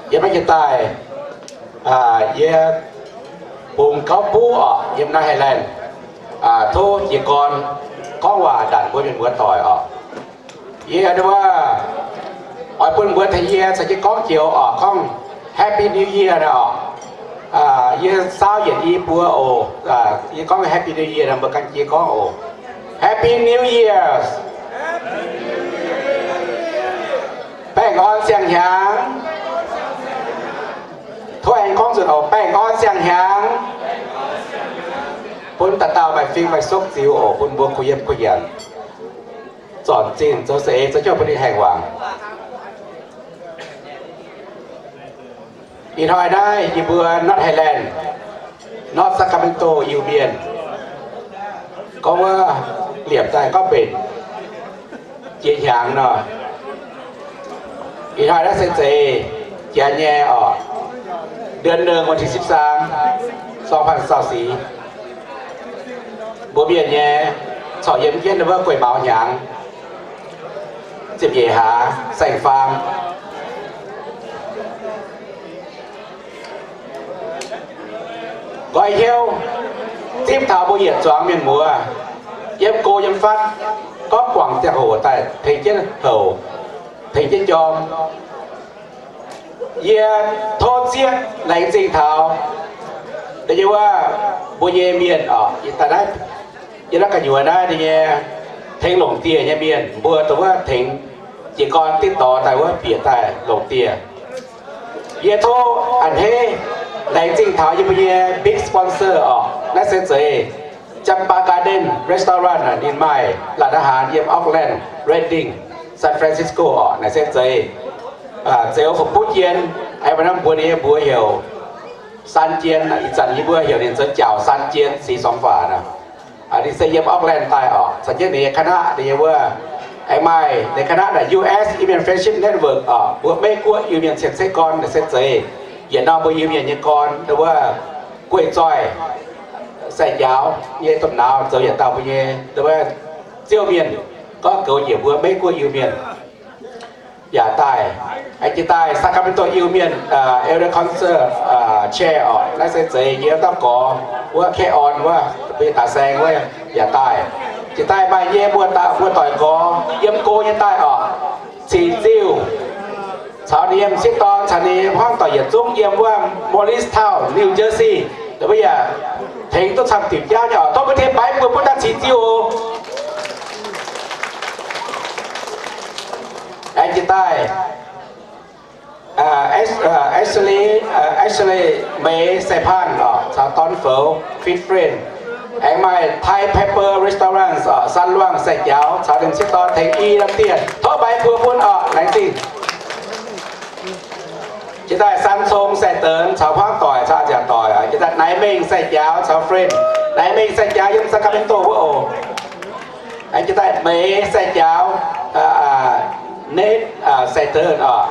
Yiem naaiv jiex daaih, yie bungx gauv buv oc, yiem naaiv Highland, tov jiez gorn gorngv waac ndanc mbuo mienh muoz doic oc. Yie wuov oix bun mbuo tengx yie caux jienv gorngv joux oc, gorngv Happy New Year naaiv oc. Yie saauv yietc i buo oc. Yie gorngv Happy New Year naaiv, mbuo ganh jiez gorngv oc. Happy New Year! Baengh orn siang-hnyangx. Tov aengx gorngv nzunc oc, baengh orn siang-hnyangx. Bun dauh dauh maaih fing maaih sokv ziux oc, bun mbuo kuh yiem kuh nyanc, zornc zinh zoux za'eix, zoux jienv bun ninh haengh wangc. Ih hnoi naaiv yie mbuo North Highland, North Sacramento Iu-Mienh, gorngv wuov liepc daaih gorngv mbenc jiex hnyangx nor. Ih hnoi naaiv se zeix janx nyei oc, เดือนหนึ่ง วันที่สิบสาม สองพันยี่สิบสี่. Mbuo mienh nyei corc yiem jienv wuov gueiv maux hnyangx, ziepc nyeic hlaax saeng-faam. Nqoi hnyouv zipv taux mbuo yietc zuangx mienh muoz, yiem go yiem fatv, gorngv guangc ziangh hoc daaih tengx jienv houc, tengx jienv jorm. Yie tov zieqv laengz zingh taux da'nyeic wuov mbuo nyei mienh oc, yiem naaiv gu'nyuoz naaiv nyei tengx longc dieh nyei mienh, mbuo dongh wuov tengx jiez gorn dingv dorngx daaih wuov bieqc daaih longc dieh. Yie tov a'hneiv laengz zingh taux yie mbuo nyei big sponsor oc. Naaiv se zeiz Jamba Garden Restaurant, ninh maaih ร้านอาหาร yiem Oakland, Redding, San Francisco oc. Naaiv se zeiz, zeiz oix fu'jueiv jien, aengx mbuox ninh nyei mbuox heuc San Jien. Ih zanc yie mbuo heuc ninh zoux Jauv San Jien, สีสองฝา naaiv. Ninh se yiem Oakland daaih oc, caux jienv ninh nyei คณะ ninh nyei wuov, aengx maaih ninh คณะ naaic U S Iu-Mienh Friendship Network oc, mbuo Meiv Guoqv Iu-Mienh cien-ceqv gorn naaiv se zeiz yietc norm mbuo Iu-Mienh nyei gorn, wuov gueiv zoih, sai-jaaux nyei domh nauz zoux yietc dauh mbuo nyei wuov ziouv mienh, gorngv goux njiec mbuo Meiv Guoqv Iu-Mienh. Yaac daaih, aengx jiex daaih Sacramento Iu-Mienh Elder Council Chair oc, naaiv se zeiz yie dauh gorx wuov, Kaeqv Orn wuov, mbuo nyei daaih saeng wuov yaac daaih. Jiex daaih maaih yie mbuo, mbuo doic gorx yiem go nyei daaih oc, Cing Ziuh caux ninh nyei m'sieqv dorn caux ninh nyei hmuangv doic yietc zungv yiem wuov Morristown, New Jersey. Mbuo yaac tengx duqv camv diuc jauv nyei oc. Tov mbuo tengx baix mbuox bun dauh Cing Ziuh oc. Aengx jiex daaih Ashley, Ashley Meix Sai Panh oc, caux dorn Foux, Fit Friend. Aengx maaih Thai Pepper Restaurant oc, San Luang Sai Jaux caux ninh m'sieqv dorn tengx i lamh dieh. Tov baix mbuox bun oc, laengz zingh. Jiex daaih San Cong Sai Deix caux hmuangv doic caux nziaauc doic. Jiex daaih Naix Mengh Sai Jaux caux Friend. Naix Mengh Sai Jaux yiem Sacramento wuov oc. Aengx jiex daaih Meix Sai Jaux, Nate Sai Deix oc.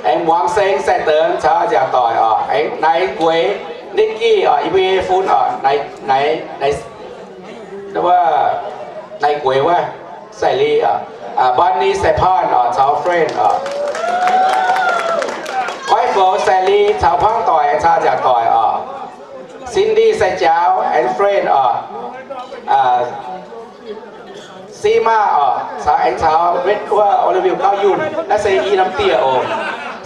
Aengx Muangz Seng Sai Deix caux nziaauc doic oc. Aengx Naix Gueix, Nicky oc, yie mbuo nyei fun oc. Naix, Naix, Naix Gueix wuov, Sai Li oc. Bonnie Sai Panh oc, caux Friend oc. Koiv Foux Sai Li caux hmuangv doic caux nziaauc doic oc. Cindy Sai Jaux and Friend oc. Sima oc, caux aengx caux wuov Olive Gauv Yunh, naaiv se i norm dieh oc.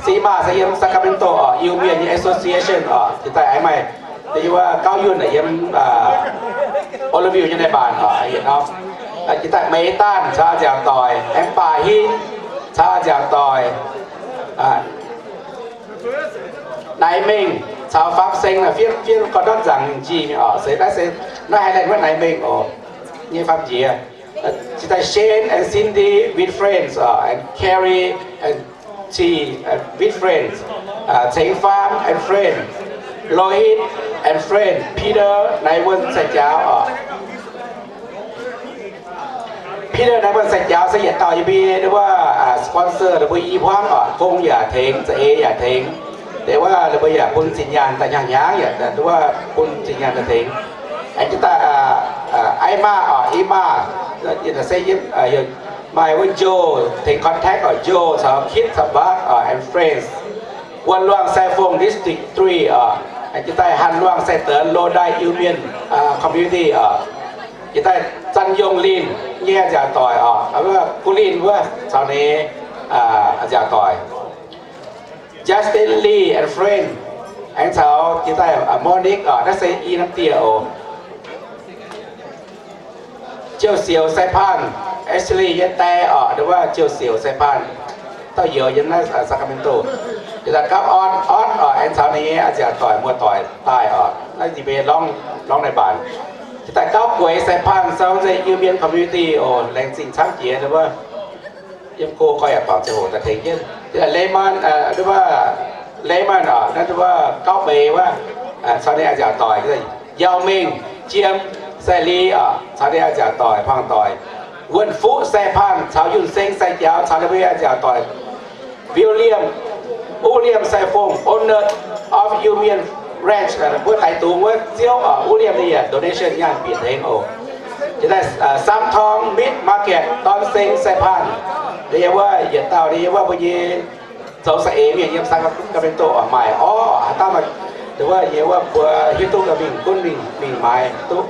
Sima se yiem Sacramento oc, Iu Mienh nyei association oc. Jiex daaih aengx maaih wuov Gauv Yunh yiem Olive nyei naaiv baanc oc, yietc norm. Jiex daaih Meix Daanh caux nziaauc doic, aengx Baac Hitv caux nziaauc doic. Naix Mengh caux Faam Seng fiev, fiev gorn ndortv nzaangc njih mingh oc. Se naaiv se naaiv Highland wuov Naix Mengh oc, nyei faam njiec. Jiex daaih Shane and Cindy with friends oc, and Carrie and T with friends, Ceng Faam and friend, Lohit and friend, Peter Naix Wuonh Sai Jaux oc. Peter Naix Wuonh Sai Jaux se yietc dauh yie mbuo wuov sponsor, ninh mbuo i hmuangv oc, gong yaac tengx, za'eix yaac tengx. Deix wuov ninh mbuo yaac bun zinh nyaanh daaih hnyangx-hnyangx yaac wuov bun zinh nyaanh daaih tengx. Aengx jiex daaih Ai Maah oc, I Maah, se maaih wuov Joe tengx contact oc, Joe caux Kit caux Bart oc, and friends. Wuonh Luangh Sai Fong District three oc, jiex daaih Hanc Luangh Sai Deix Lodaih Iu Mien community oc, jiex daaih Zanh Yongh Linh nyei a'nziaauc doic oc, Gu Linh wuov caux ninh a'nziaauc doic. Justin Lee and friend, aengx caux jiex daaih Monique oc, naaiv se i norm dieh oc. Jiou Siouc Sai Paanh, Ashley nyei die oc, wuov Jiou Siouc Sai Paanh, dauh youz yiem naaiv Sacramento. Jiex daaih Gauv Orn, Orn oc, aengx caux ninh nyei a'nziaauc doic muoz-doic daaih oc, naaiv ninh mbuo lorngx, lorngx naaiv mbaanc. Jiex daaih Gauv Gueix Sai Paanh, Zong Zeh Iu Mien Community oc, laengz zingh camv jiex wuov. Yiem go gorx yaac dorngc ziangh hoc daaih tengx jienv. Jiex daaih Layman, wuov Layman oc, naaiv wuov Gauv Beix wuov, caux ninh a'nziaauc doic. Yao Mengh, Jiem, Sai Li oc, caux ninh a'nziaauc doic hmuangv doic. Wuonh Fuqv Sai Paanh caux Yunh Seng Sai Jaaux caux ninh mbuo a'nziaauc doic. William, Uv Liemh Sai Fong, owner of Iu Mien Ranch, mbuo daix dungz wuov ziouv oc, Uv Liemh ninh yaac donation nyaanh bieqc tengx oc. Jiex daaih Samv Torng Meat Market, Dorn Seng Sai Paanh, ninh yiem wuov yietc dauh ninh yiem wuov mbuo nyei zoux saeng-eix mienh yiem Sacramento oc, maaic orv haaix dauh maaih, wuov yiem wuov mbuo hiuv duqv gauh mingh gunv mingh, mingh maaiz duqv.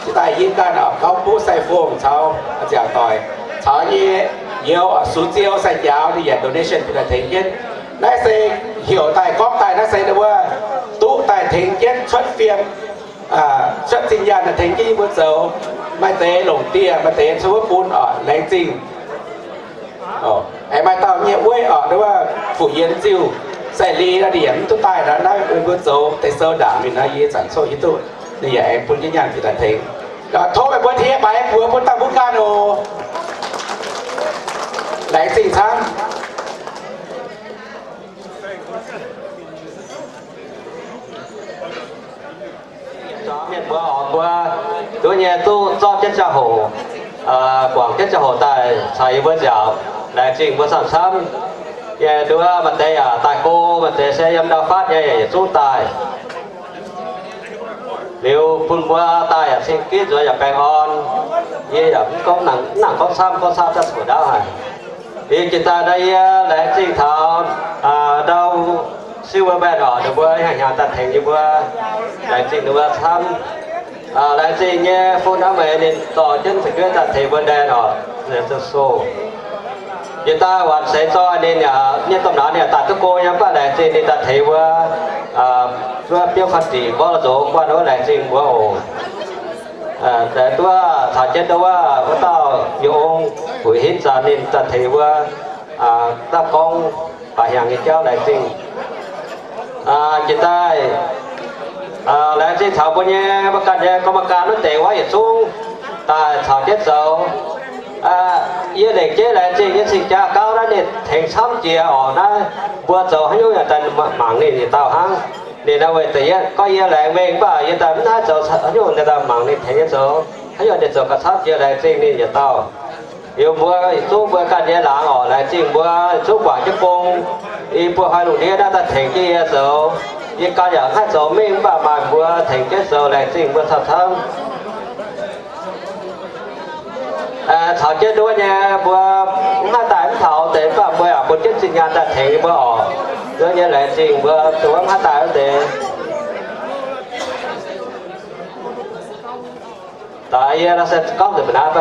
Jiex daaih Yinh Ganh oc, Gauv Buv Sai Fong caux a'nziaauc doic, caux nyei youz oc, Sux Ziou Sai Jaaux ninh yaac donation bun daaih tengx jienv. Naaiv se heuc daaih gorngv daaih naaiv se wuov duqv daaih tengx jienv cuotv fiem, cuotv zinh nyaanh daaih tengx jienv yie mbuo zoux. Maaih deix longc dieh, maaih deix cuotv wuov bun oc, laengz zingh. Aengx maaih dauh nyei wuov oc, wuov Fuqv Yienx Ziuh, Sai Li naaiv ninh yaac mv duqv daaih nor, naaiv mbuo zoux deix sou ndaangc mingh nor, yie zanc coqv hiuv duqv ninh yaac aengx bun jienv nyaanh bieqc daaih tengx. Tov meih mbuo hnamv baaix buoz bun dangh mbuo ganh oc. Laengz zingh camv. Mienh mbuo oc, mbuo duqv nyei duqv zorqv jienv ziangh hoc, guangc jienv ziangh hoc daaih caux yie mbuo nziaauc. Laengz zingh mbuo camv-camv. Yie nduov maaih deix yaac daaih go, maaih deix se yiem ndau-fatv nyei yaac yietc zungv daaih. Liuz bun mbuo daaih yaac cing-gitv nzuonx yaac baengh orn. Yie yaac mv gorngv, mv nangc gorngv camv, gorngv camv daaih coqv ndaauv haic. Liuz jiex daaih nor yie laengz zingh taux ndau Silverman oc, ninh mbuo hnyangx-hnyangx daaih tengx yie mbuo. Laengz zingh ninh mbuo camv. Laengz zingh nyei fun hnamv meih ninh dorh jienv fu'jueiv daaih tengx mbuo ndaen oc. Jiex daaih waanc seix zorqv ninh yaac nyei domh nauz ninh yaac daaih duqv go nyei, mv baac laengz zingh ninh daaih tengx mbuo. Wuov biouv fanh zic gorngv zoux guanh wuov, laengz zingh mbuo oc. Duqv caux jienv wuov, wuov dauh Yie Ong, Fuqv Hinv Zanc ninh daaih tengx mbuo. Dauh gorngv baac hnyangx nyei jauv, laengz zingh. Jiex daaih laengz zingh caux mbuo nyei, mbuo ganh nyei gorngv mbuo ganh wuov deix wuov yietc zungv daaih caux jienv zoux. Yie lengc jeiv laengz zingh yie cing-jaa gauv naaiv ninh tengx camv jiex oc. Naaiv mbuo zoux haaix nyungc yaac daaih mangc ninh yietc dauh hnangv. Ninh naaiv weic da'yietv gorngv yie laengz mengh, mv baac yie daaih mv haih zoux haaix nyungc, ninh daaih mangc ninh tengx yie zoux haaix nyungc, ninh zoux gauh camv jiex, laengz zingh ninh yietc dauh. Liuz mbuo yietc zungv mbuo ganh nyei laangz oc, laengz zingh mbuo yietc zungv guangc jienv gong. Yie mbuo haaix lungh ndiev naaiv daaih tengx jienv yie zoux. Yie ganh yaac mv haih zoux mingh, mv baac maaih mbuo tengx jienv zoux, laengz zingh mbuo camv-camv. Caux jienv nduov nyei mbuo mv haih daaih mv taux deix, mv baac mbuo yaac bun jienv zinh nyaanh daaih tengx yie mbuo oc. Nduov nyei laengz zingh mbuo dongh wuov mv haih daaih wuov deix. Daaih yie se gorngv nzengc mbuo naaiv,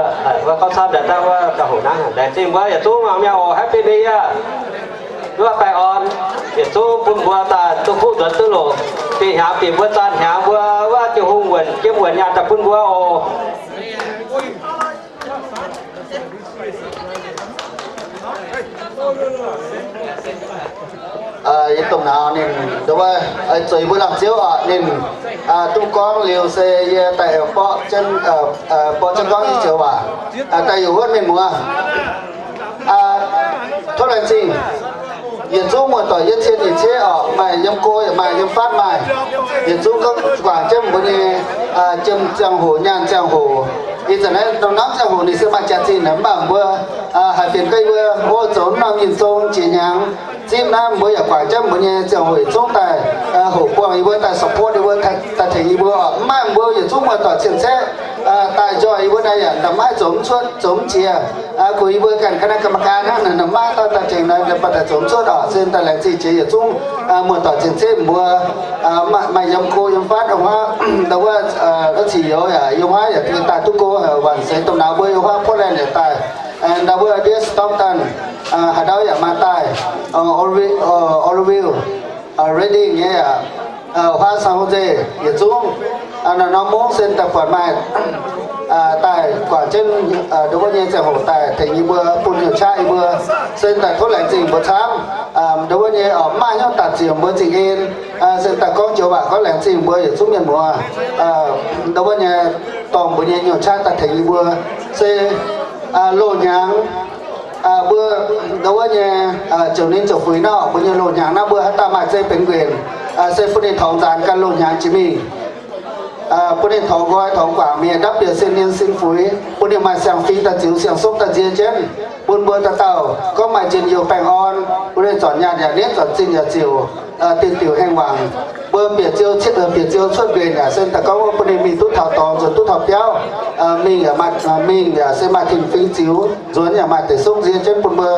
gorngv camv daaih dangh wuov gauh hoc naaiv. Laengz zingh mbuo yietc zungv mangc mi'aqv oc. Happy New Year. Wuov baengh orn yietc zungv bun mbuo daaih duqv kuv nzuonx duqv loc. Dinh hnyangx bieqc mbuo zaah hnyangx mbuo wuov Ziouv Hungh wuonc jiem wuonc nyaanh daaih bun mbuo oc. Yie domh nauz ninh nduov, zueiz mbuo laangz ziouv oc, ninh duqv gorngv liuz se yie daaih borqv jienv, borqv jienv gorngv i joux waac daaih yaac wuonv mienh muoz. Tov laengz zingh. Yietc zungv muoz-doic yiem cien nyeic ciev oc, maaih yiem go yaac maaih, yiem fatv maaih. Yietc zungv gorngv guangc jienv mbuo nyei jiem ziangh hoc, nyaanh ziangh hoc. Ih zanc naaiv norm-norm ziangh hoc ninh se maaih jaax-zinh, mv baac mbuo haiz fienx gorngv yie mbuo zoux norm-norm nyinh zong jiex hnyangx zipv naaiv, mbuo yaac guangc jienv mbuo nyei ziangh hoc yietc zungv daaih hoqc buangh yie mbuo, daaih support yie mbuo, daaih tengx yie mbuo oc. Mv maaih mbuo yietc zungv muoz-doic cien-ceqv daaih njoih yie mbuo naaiv yaac nda'maiv zoux mv cuotv, zoux mv jiex. Kuh yie mbuo ganh ga'naaiv ga'maah gaa hnangv naaic, nda'maiv dauh daaih tengx naaiv. Baac daaih zoux mv cuotv oc. Se daaih laengz zingh jiex yietc zungv muoz-doic cien-ceqv mbuo maaih yiem go yiem fatv wuov, ndau wuov, wuov cing youz yaac yiem wuov yaac daaih duqv go haic, Wanc Seix domh nauz mbuo yiem wuov Portland yaac daaih, ndau wuov ndiev Stockton, haaix ndau yaac maaih daaih, Oroville, Redding nyei yaac, wuov San Jose, yietc zungv norm-norm mungv se daaih buatc maaih daaih guangc jienv ndau wuov nyei ziangh hoc daaih tengx yie mbuo bun hnyouv qaqv yie mbuo, se daaih tov laengz zingh mbuo camv. Ndau wuov nyei oc, mv maaih hnyouv daaih ziouc mbuo zingh en, se daaih gorngv joux waac gorngv laengz zingh mbuo yietc zungv mienh muoz, ndau wuov nyei dorh mbuo nyei hnyouv qaqv daaih tengx yie mbuo, se loz-hnyangx mbuo ndau wuov nyei ziouc ninh ziouc fuix nor, mbuo nyei loz-hnyangx naaiv mbuo haaix dauh maaih zei benx nquenc, se bun ninh torngx nzaanx ganh loz-hnyangx jiex mingh, bun ninh torngx nqoi torngx guangc mienh ndapv bieqc sin nien sin fuix, bun ninh maaih siang-fingx daaih ziux siang-sopv daaih nzie jienv, bun mbuo dauh dauh gorngv maaih njien-youh baengh orn, bun ninh zornc nyaanh yaac nitv, zornc zinh yaac ziouc diuh diuh hengh wangc. Mbuo bieqc ziou, bieqc ziou cuotv nquenc yaac se daaih gorngv bun ninh mingh duqv taux dorngx, nzuonx duqv taux biauv, mingh yaac, mingh yaac se maaih tin-fingx ziux, nzuonx yaac maaih deic-sopv nzie jienv bun mbuo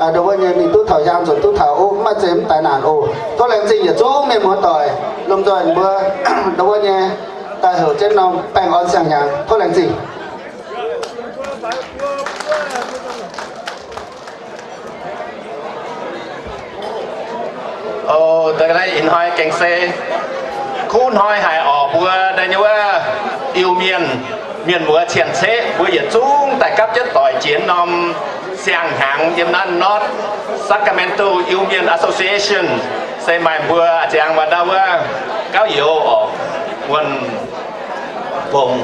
ndau wuov nyei mingh duqv taux hiaang, nzuonx duqv taux o, mv maaih zei mv daaih naanc oc. Tov laengz zingh yietc zungv mienh muoz-doic lomh nzoih mbuo ndau wuov nyei daaih heuc jienv norm baengh orn siang-hnyangx. Tov laengz zingh. O, ih hnoi gengh se kuv hnoi haic oc. Mbuo daaih nyei wuov Iu-Mienh mienh muoz cien-ceqv mbuo yietc zungv daaih gapv jienv doic jiex norm siang-hnyangx yiem naaiv North Sacramento Iu-Mienh Association, se maaih mbuo ziangx maaih ndau wuov gauv youz oc, Wuonh Fongc,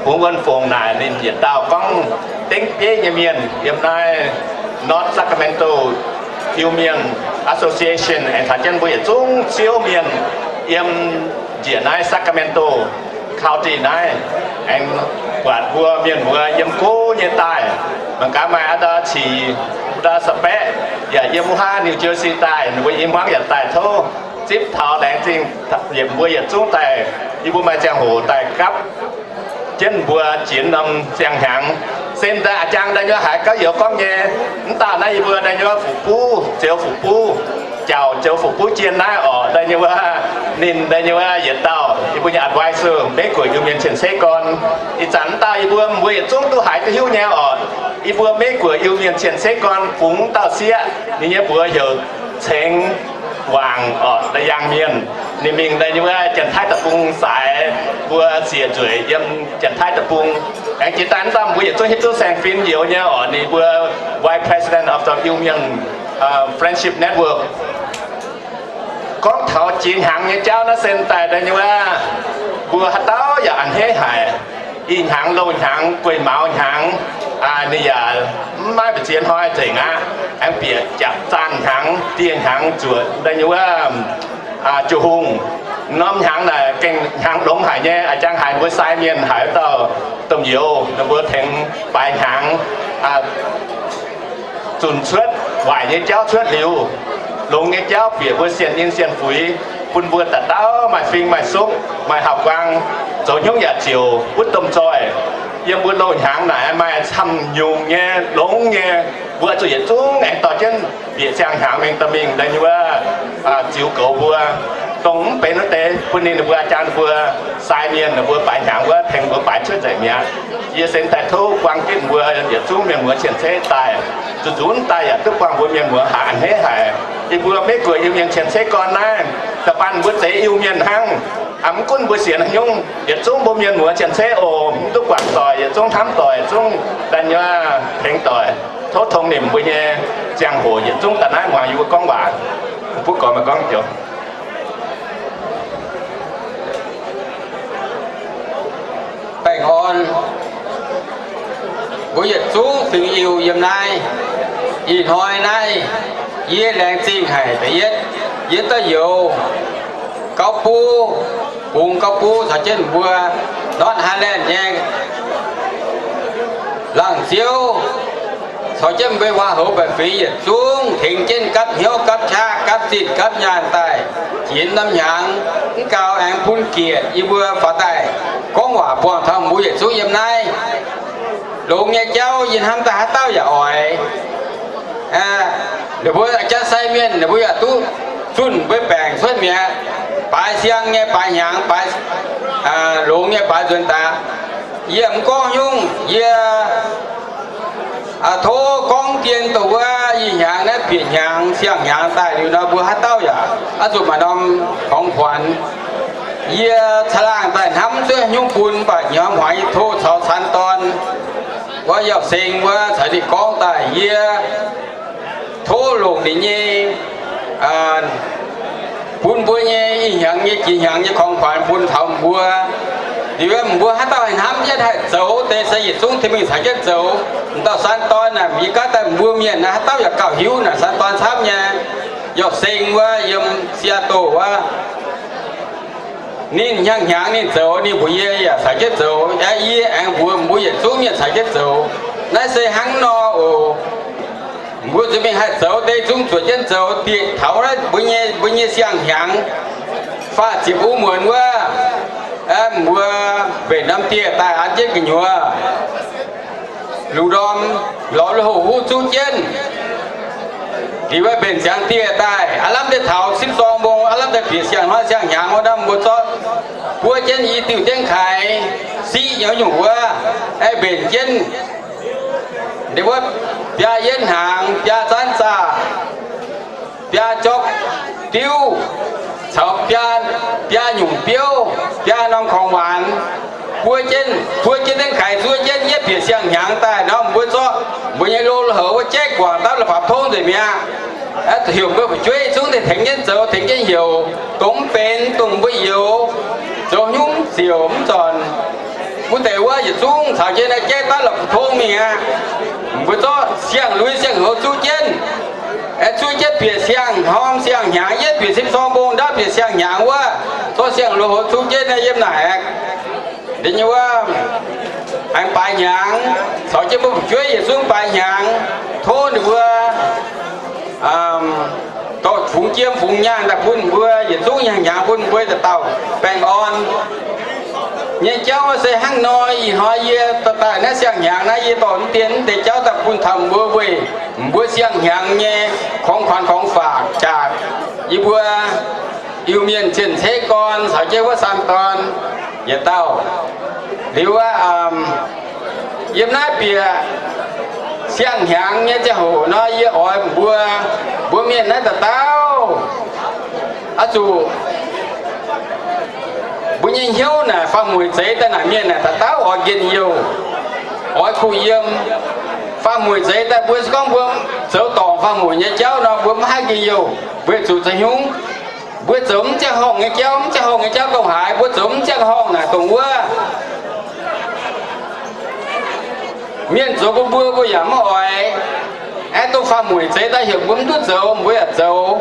Bungx Wuonh Fongc naaic ninh yietc dauh gorngv dengv bieiv nyei mienh yiem naaiv North Sacramento Iu-Mienh Association aengx caux jienv mbuo yietc zungv Ziouv mienh yiem njiec naaiv Sacramento County naaiv, aengx buatc mbuo mienh muoz yiem gouv nyei daaih, mangc gaax maaih a'ndau cic, a'ndau spectacles, yaac yiem wuov haav New Jersey daaih, ninh mbuo i hmuangv yaac daaih tov zipv taux. Laengz zingh yietc mbuo yietc zungv daaih, yie mbuo maaih ziangh hoc daaih gapv jienv mbuo jiex norm siang-hnyangx. Se daaih a'jang daaih nyei haiz gauv youz gorngv nyei, mv dauh naaiv yie mbuo daaih nyei fu'buv, Zioux Fu'buv, Jauv Zioux Fu'buv Jien naaiv oc, daaih nyei wuov, ninh daaih nyei wuov yietc dauh yie mbuo nyei advisor, Meiv Guoqv Iu-Mienh cien-ceqv gorn. Ih zanc mv dauh yie mbuo, mbuo yietc zungv duqv haiz duqv hiuv nyei oc. Yie mbuo Meiv Guoqv Iu-Mienh cien-ceqv gorn fungx dauh sieqv, ninh nyei mbuox heuc Ceng Wangc oc, La'yaangh Mienh. Ninh mingh daaih nyei wuov Janx-Taiv Deic-Bung saaix mbuo siec nzueic yiem Janx-Taiv Deic-Bung. Aengx jiex daaih mv dauh mbuo yietc zungv hiuv duqv saeng-fim youz nyei oc, ninh mbuo Vice President of the Iu-Mienh Friendship Network. Gorngv taux jiex hnyangx nyei jauv naaiv se daaih daaih nyei wuov, mbuo haaix dauh yaac a'hneiv haic. Ih hnyangx, loz-hnyangx, gueic maux hnyangx, ninh yaac mv maaih mbu'ziex hnoi nzengc aqv. Aengx bieqc jaax zaanh hnyangx, dieh hnyangx zuoqc daaih nyei wuov, juv hungh. Norm hnyangx naaic gengh hnyangx longx haic nyei, a'jang haiz mbuo sai mienh haiz dauh domh youz ninh mbuo tengx baaix hnyangx zunc cuotv waaic nyei jauv cuotv liuz, longx nyei jauv bieqc mbuo sienx ninh sienx fuix, bun mbuo dauh dauh maaih fing maaih sopv, maaih hauv-guaang, zoux hnyouv yaac ziouc wuov domh zoih. Yiem mbuo loz-hnyangx naaic maaih camv nyungc nyei longx nyei, mbuo zuqc yietc zungv aengx dorh jienv bieqc siang-hnyangx mingh dorh mingh daaih nyei wuov ziux goux mbuo. Dongh mv benx wuov deix bun ninh mbuo a'jang mbuo sai mienh ninh mbuo baaix hnyangx wuov tengx mbuo baaix cuotv nzengc mi'aqv. Yie se daaih tov buang jienv mbuo yietc zungv mienh muoz cien-ceqv daaih, zuqc nzunc daaih yaac duqv buangh mbuo mienh muoz haic a'hneiv haic. Yie mbuo Meiv Guoqv Iu-Mienh cien-ceqv gorn naaiv, da'faanh mbuo zeix Iu-Mienh hnangv. Mv gunv mbuo sienx haaix nyungc, yietc zungv mbuo mienh muoz cien-ceqv oc, mv duqv guangc doic, yietc zungv hnamv doic, yietc zungv daaih nyei tengx doic. Tov tong nimc mbuo nyei ziangh hoc yietc zungv daaih naaiv muangx yie mbuo gorngv waac. Mbuo gorngv maaih gorngv joux. Baengh orn mbuo yietc zungv fingx Iu yiem naaiv. Ih hnoi naaiv yie laengz zingh haic da'yietv, yie dauh youz gauv buv, bungx gauv buv caux jienv mbuo North Highland nyei laangz ziouv caux jienv mbuo waac-houx baeqc fingx yietc zungv tengx jienv gapv hnyouv gapv qaqv gapv zinh gapv nyaanh daaih jiex norm hnyangx. Mv gau aengx bun gietc yie mbuo faaux daaih gorngv waac buangh taux mbuo yietc zungv yiem naaiv. Longx nyei jauv yie hnamv daaih haaix dauh yaac oix Ninh mbuo jatv sai mienh, ninh mbuo yaac duqv zunh mbuo baengc cuotv mi'aqv. Baaix siang nyei, baaix hnyangx, baaix, longx nyei, baaix nzuonx daaih. Yie mv gorngv nyungc, yie tov gorngv dien dongh wuov ih hnyangx naaiv bieqc hnyangx siang-hnyangx daaih liuz nor, mbuo haaix dauh yaac oix zuqc maaih norm ของขวัญ. Yie caangh laangh daaih hnamv zuov nyungc bun, mv baac nyiemc hmuangx yie tov caux caan dorn wuov Yauh Seng wuov caux ninh gorngv daaih, yie tov longc ninh nyei bun mbuo nyei ih hnyangx nyei jiex hnyangx nyei ของขวัญ bun taux mbuo. Liuz mbuo haaix dauh haih hnamv jienv haih zoux deix se yietc zungv tengx mingh caux jienv zoux. M'dauh caan dorn naaic, yie gaav daaih mbuo mienh naaiv haaix dauh yaac gauh hiuv naaic caan dorn camv nyei. Yauh Seng wuov yiem Seattle wuov, ninh hnyangx-hnyangx ninh zoux, ninh mbuox yie yaac caux jienv zoux. Yie aengx mbuox mbuo yietc zungv mienh caux jienv zoux. Naaiv se hnangv nor oc. Mbuo zuqc mingh haih zoux deix zungv zuotc jienv zoux. Dieqc taux mbuo nyei, mbuo nyei siang-hnyangx faah ziepc wuov muonz wuov, mbuo mbenc norm dieh daaih an jienv gu'nyuoz lungh ndorm lorz lui-houx huv zuqv jienv. Liuz wuov mbenc ziangx dieh daaih, aav lamh deix taux sipv zorng mbong, aav lamh deix bieqc siang-hnoi siang-hnyangx wuov, mbuo zorqv buov jienv i diuh dengv kaix siqv nyei nyungc wuov, aeqv, mbenc jienv ndeic wuov biaa yienv hnaangx, biaa zaanv zaah, biaa jorqv diuv, caux biaa, biaa nyungc biouv, biaa norm ของหวาน, buov jienv, buov jienv dengv kaix zuov jienv, yietv bieqc siang-hnyangx daaih nor, mbuo zorqv mbuo nyei lo lui-houx wuov jaiv guangc dapv la'fapv tongv nzengc mi'aqv. Heuc mbuo fu'jueiv zungv deix tengx jienv zoux, tengx jienv heuc, dongh mv benx dongh mbuo youz, zoux hnyouv ziouc mv zornc. Wuov deix wuov yietc zungv caux jienv naaiv jaiv dapv la'fapv tongv mingh aqv. Mbuo zorqv siang-lui siang-houz zuov jienv, aeqv, zuov jienv bieqc siang-hnorm siang-hnyangx, yietv bieqc sipv zorng mbong ndau bieqc siang-hnyangx wuov, zorqv siang-lui houz zuov jienv naaiv yiem naaic aeqv, ndeic nyei wuov, aengx baaix hnyangx, caux jienv mbuo fu'jueiv yietc zungv baaix hnyangx, tov ninh mbuo dorh fungx jiem fungx nyaanh daaih bun mbuo yietc zungv, hnyangx-hnyangx bun mbuo dauh dauh baengh orn nyei jauv se hnangv nor. Ih hnoi yie dorh daaih naaiv siang-hnyangx naaiv, yie dorh mv dien mv deix jauv daaih bun taux mbuo weic mbuo siang-hnyangx nyei ของขวัญของฝาก jaax yie mbuo Iu-Mienh cien-ceqv gorn caux jienv wuov saan dorn yietc dauh. Liuz aqv, yiem naaiv bieqc siang-hnyangx nyei ziangh hoc nor, yie oix mbuo, mbuo mienh naaiv dauh dauh oix zuqc mbuo nyei hnyouv naaic faam-mueic zeix daaih naaic mienh naaic dauh dauh oix njien-youh, oix kuh yiem. Faam-mueic zeix daaih mbuo se gorngv mbuo zoux dorngc faam-mueic nyei jauv nor, mbuo mv haih njien-youh, mbuo zuqc zoux hnyungv. Mbuo zoux mv ziangh horngh nyei jauv, mv ziangh horngh nyei jauv dongh haaix, mbuo zoux mv ziangh horngh naaic dongh wuov mienh zoux bun mbuo, mbuo yaac mv oix. Aeqv, dongh faam-mueic zeix daaih heuc mbuo mv duqv zoux, mbuo yaac zoux.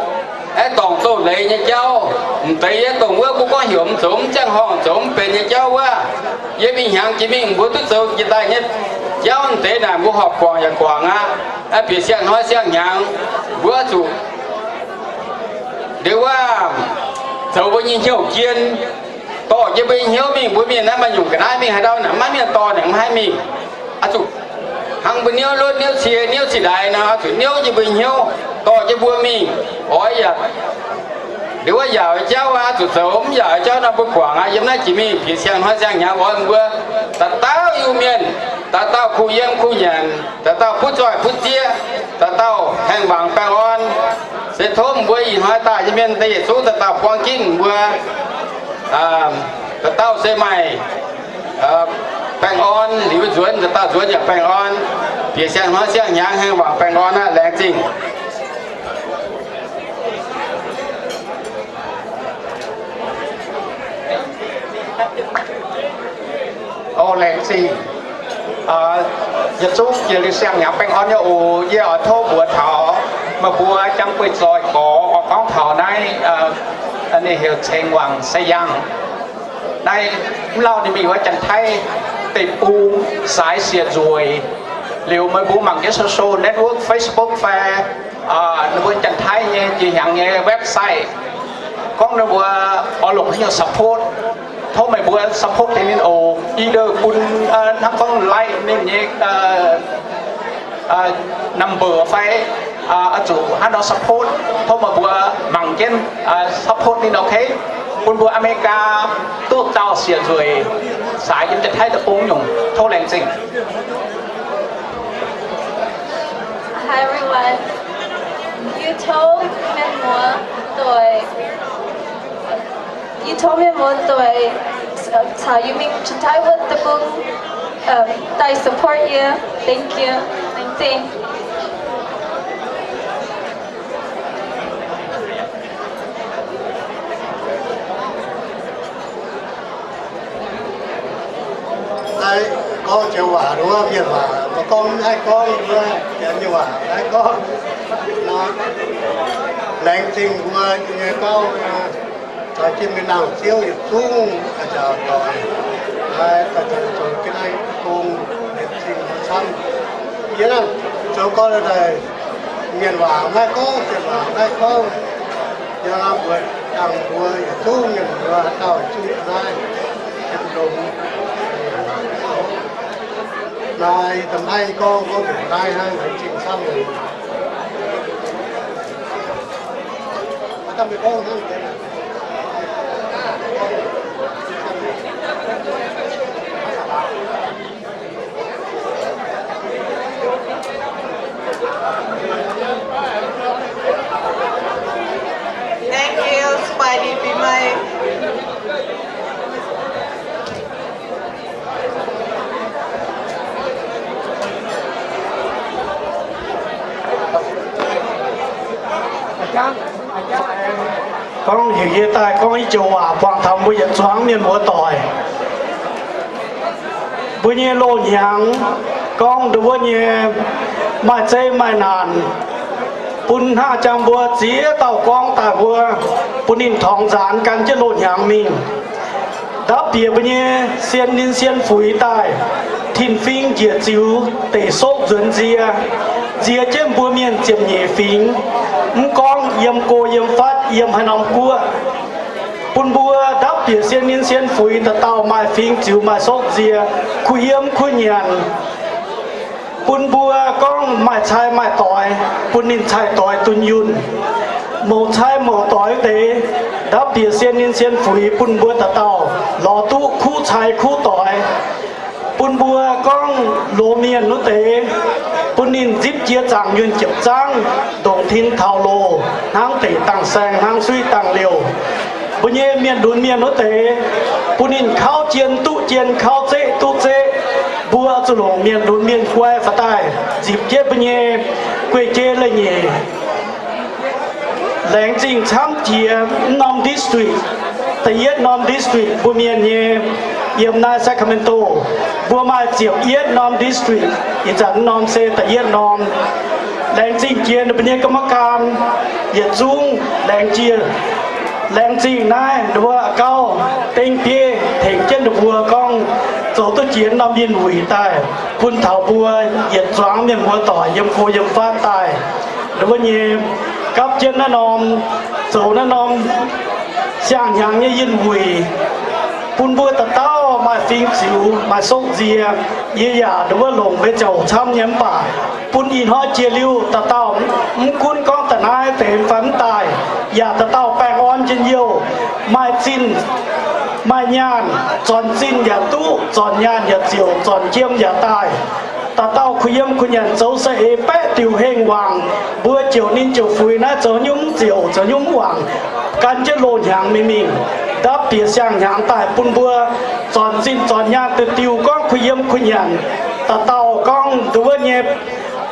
Aeqv, dorngc douz-leiz nyei jauv, m'deix yie dongh wuov mbuo gorngv heuc mv zoux mv ziangh horngh, zoux mv benx nyei jauv wuov, yie mingh hnyangx jiex mingh mbuo duqv zoux jiex daaih nyei jauv m'deix naaic mbuo horpc guangc yaac guangc aqv. Aeqv, bieqc siang-hnoi siang-hnyangx mbuo zuqc ndeic wuov zoux mbuo nyei hnyouv jien, dorh jienv mbuo nyei hnyouv mingh. Mbuo mienh naaiv maaih nyungc ga'naaiv mingh haaix ndau naaic maiv mienh dorh naaic mv haih mingh. Oix zuqc hnangv mbuo niouv lotv niouv cie niouv cie ndaix nor, oix zuqc niouv jienv mbuo nyei hnyouv dorh jienv mbuo mingh. Oix yaac ndeic wuov yaauc jauv oix zuqc zoux, mv yaauc jauv nor mbuo guangc aqv. Yiem naaiv jiex mingh bieqc siang-hnoi siang-hnyangx oix mbuo dauh dauh Iu-Mienh, dauh dauh kuh yiem kuh nyanc, dauh dauh butv zoih butv zieqv, dauh dauh haengh wangc baengh orn. Se tov mbuo ih hnoi daaih nyei mienh daaih yietc zungv dauh dauh buang ginv mbuo, dauh dauh se maaih baengh orn liuz nzuonx, dauh dauh nzuonx yaac baengh orn. Bieqc siang-hnoi siang-hnyangx haengh wangc baengh orn aqv. Laengz zingh. O, laengz zingh. Yietc zungv jiex liuz siang-hnyangx baengh orn nyei oc. Yie oix tov mbuox taux meih mbuo jangx bueix zoih gorx oix gorngv taux naaiv, ninh heuc Ceng Wangc Seyangh. Naaiv mv lauh ninh mingh wuov Janx-Taiv deic-bung saaix siec nzueic. Liuz meih mbuo mangc jienv social network, Facebook fai ninh mbuo Janx-Taiv nyei jiex hnyangx nyei website, gorngv ninh mbuo oix longc haaix nyungc support. Tov meih mbuo support tengx ninh oc. Either bun hnangv gorngv like ninh nyei number fai Oix zuqc hnangv nor support, tov meih mbuo mangc jienv support ninh, ok? Bun mbuo Aa^me^li^gaa duqv dauh siec nzueic saaix yiem Janx-Taiv deic-bung nyungc. Tov laengz zingh. Hi everyone. Yie tov mienh muoz doic, yie tov mienh muoz doic caux yie mingh Janx-Taiv wuov deic-bung daaih support yie. Thank you. Laengz zingh. Naaiv gorngv joux waac nduov, mienh waac maiv gorngv, maiv haih gorngv nduov, janx nyei waac maiv haih gorngv. Laengz zingh mbuo nyei gauv, caux jienv mingh nangh Ziouv yietc zungv a'nziaauc doic, naaiv daaih zoux jienv naaiv gong, laengz zingh mbuo camv. Yie naaiv zoux gorn daaih, mienh waac maiv gorngv, janx waac maiv gorngv. Yie mbuox dangh mbuo yietc zungv mienh mbuo haaix dauh zungv naaiv, naaiv da'maiv gorngv, gorngv mbuox naaiv hnangv, laengz zingh camv. Thank you, สบายดีปีใหม่. Gorngv heuc yie daaih gorngv i joux waac buangh taux mbuo yietc zuangx mienh muoz doic. Mbuo nyei loz-hnyangx gorngv nduov wuov nyei maaih zeiv maaih naanc, bun hnangv jangx mbuo ziex dauh gorngv daaih mbuo, bun ninh torngx nzaanx gan jienv loz-hnyangx mingh. Ndapv bieqc mbuo nyei sien ninh sien fuix daaih, tin-fing njiec ziux deic soqv nzuonx nzie, nzie jienv mbuo mienh ziepc nyeic fingx, mv gorngv yiem go yiem fatv yiem haaix norm guoqv. Bun mbuo ndapv bieqc sien ninh sien fuix dauh dauh maaih fingx ziux maaih soqv nzie, kuh yiem kuh nyanc. Bun mbuo gorngv maaih cai maaih doix, bun ninh cai doix dunh yunh. Mouc cai mouc doix wuov deix, ndapv bieqc sien ninh sien fuix bun mbuo dauh dauh lorz duqv kuv cai kuv doix. Bun mbuo gorngv loz mienh wuov deix, bun ninh nzipv jiex zaangc yunh jiepc zaangv, ndongc tin taux loz, hnangv deic dangh saeng, hnangv suiv dangh liouh. Mbuo nyei mienh lunx mienh wuov deix, bun ninh kauv jien duqv jien, kauv zeqv duqv zeqv. Mbuo zuqc longc mienh lunx mienh guai faaux daaih nzipc jienv mbuo nyei guei-jei leiz-nyeic. Laengz zingh camv jiex mv norm district, da'yietv norm district mbuo mienh nyei, yiem naaiv Sacramento, mbuo maaih ziepc yietv norm district, ih zanc mv norm se da'yietv norm. Laengz zingh jiex ninh mbuo nyei กรรมการ yietc zungv, laengz jiex, laengz zingh naaiv nduov gauv deng bieiv tengx jienv ninh mbuo gorngv zoux duqv jiex norm yinh wuic daaih bun taux mbuo yietc zuangx mienh muoz doic yiem go yiem fatv daaih. Nduov nyei gapv jienv naaiv norm, zoux naaiv norm siang-hnyangx nyei yinh wuic, bun mbuo dauh dauh maaih fingx ziux maaih soqv nzie. Yie yaac nduov longc mbuo ziangh hoc camv nyei mv baac bun ih hnoi jiex liuz dauh dauh mv gunv gorngv da'naaiv deix fai mv daaih, yaac dauh dauh baengh orn njien-youh, maaih zinh maaih nyaanh, zornc zinh yaac duqv, zornc nyaanh yaac ziouc, zornc jiem yaac daaih. Dauh dauh kuh yiem kuh nyanc zoux saeng-eix baeqv diuc hengh wangc, mbuo ziouc ninh ziouc fuix naaiv zoux nyungc ziouc, zoux nyungc wangc, gan jienv loz-hnyangx mingh mingh, ndapv bieqc siang-hnyangx daaih bun mbuo zornc zinh zornc nyaanh duqv diuh gorngv kuh yiem kuh nyanc. Dauh dauh gorngv nduov nyei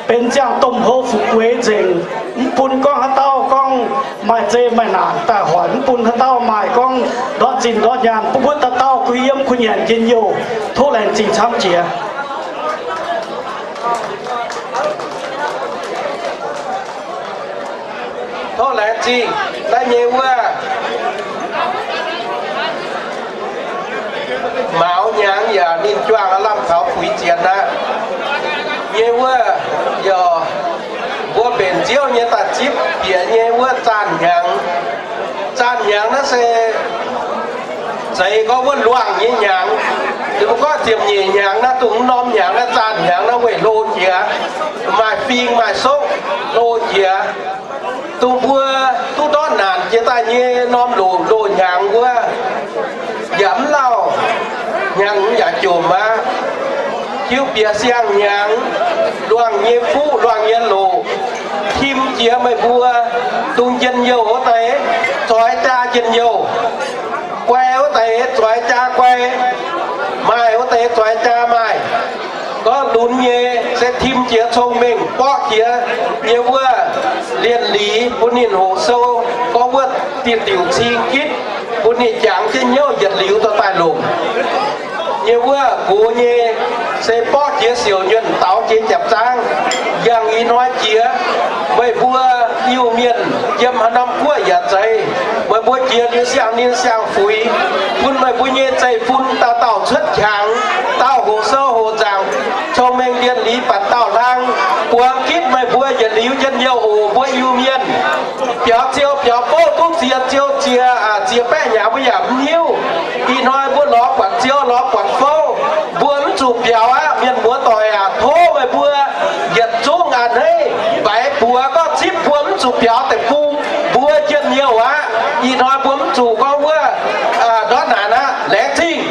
benx ziangh domh hlo fu'jueiv nzengc, mv bun gorngv haaix dauh gorngv maaih zei maaih naanc daaih hoic, mv bun haaix dauh maaih gorngv ndortv zinh ndortv nyaanh, bun mbuo dauh dauh kuh yiem kuh nyanc njien-youh. Tov laengz zingh camv jiex. Tov laengz zingh naaiv nyei wuov mauz hnyangx yaac ninh juangc lamh taux fuix zienx aqv. Nyei wuov, yaac mbuo mbenc Ziouv nyei daaih zipv bieqc nyei wuov zaanh hnyangx. Zaanh hnyangx naaiv se zeiz gorngv wuov luangh nyei hnyangx. Mbuo gorngv ziepc nyeic hnyangx naaiv, dongh norm hnyangx naaiv, zaah hnyangx naaiv weih hlo jiex, maaih fing maaih soqv hlo jiex. Dongh mbuo duqv ndortv naanc jiex daaih nyei norm loc, loz hnyangx wuov, yaac mv lauh, hnyangx yaac jomc aqv. Hiuv bieqc siang-hnyangx, luangh nyei fuqv, luangh nyei loc, tim jiex meih mbuo dongh njien-youh wuov deix zoix jaa njien-youh, guai wuov deix zoix jaa guai, maaih wuov deix zoix jaa maaih. Gorngv lunx nyei se tim jiex cong-mengh, borqv jiex nyei wuov lienh liz bun ninh hoqc sou, gorngv wuov diuh diuc cing gitv bun ninh jangx jienv hnyouv yietc liuz dorh daaih longc. Nyei wuov gox nyei se borqv jiex siouc nyuonh, daux jiex jaapc zaangv, yangh ih hnoi jiex. Meih mbuo Iu-Mienh yiem haaix norm guoqv yaac zeiz, meih mbuo jiex liuz siang-ninh siang-fuix, bun meih mbuo nyei zeiv-fun dauh dauh cuotv qangx, dauh hoqc sou hoqc nzaangc, cong-mengh lienh liz, batc dauh hlang, buangh gitv meih mbuo yietc liuz njien-youh oc, mbuo Iu-Mienh. Biaux ziou biaux bouv duqv ziex ziou ziex, ziex baeqv hnyangx mbuo yaac mv hiuv. Ih hnoi mbuo lorz buatc ziou lorz buatc fouv, mbuo mv zuqc biaux aqv. Mienh muoz doic aac, tov meih mbuo yietc zungv a'hneiv mbaix buoz gorngv cipv mbuo mv zuqc biaux deic-bung, mbuo njien-youh aqv. Ih hnoi mbuo mv zuqc gorngv wuov ndortv naanc aqv. Laengz zingh.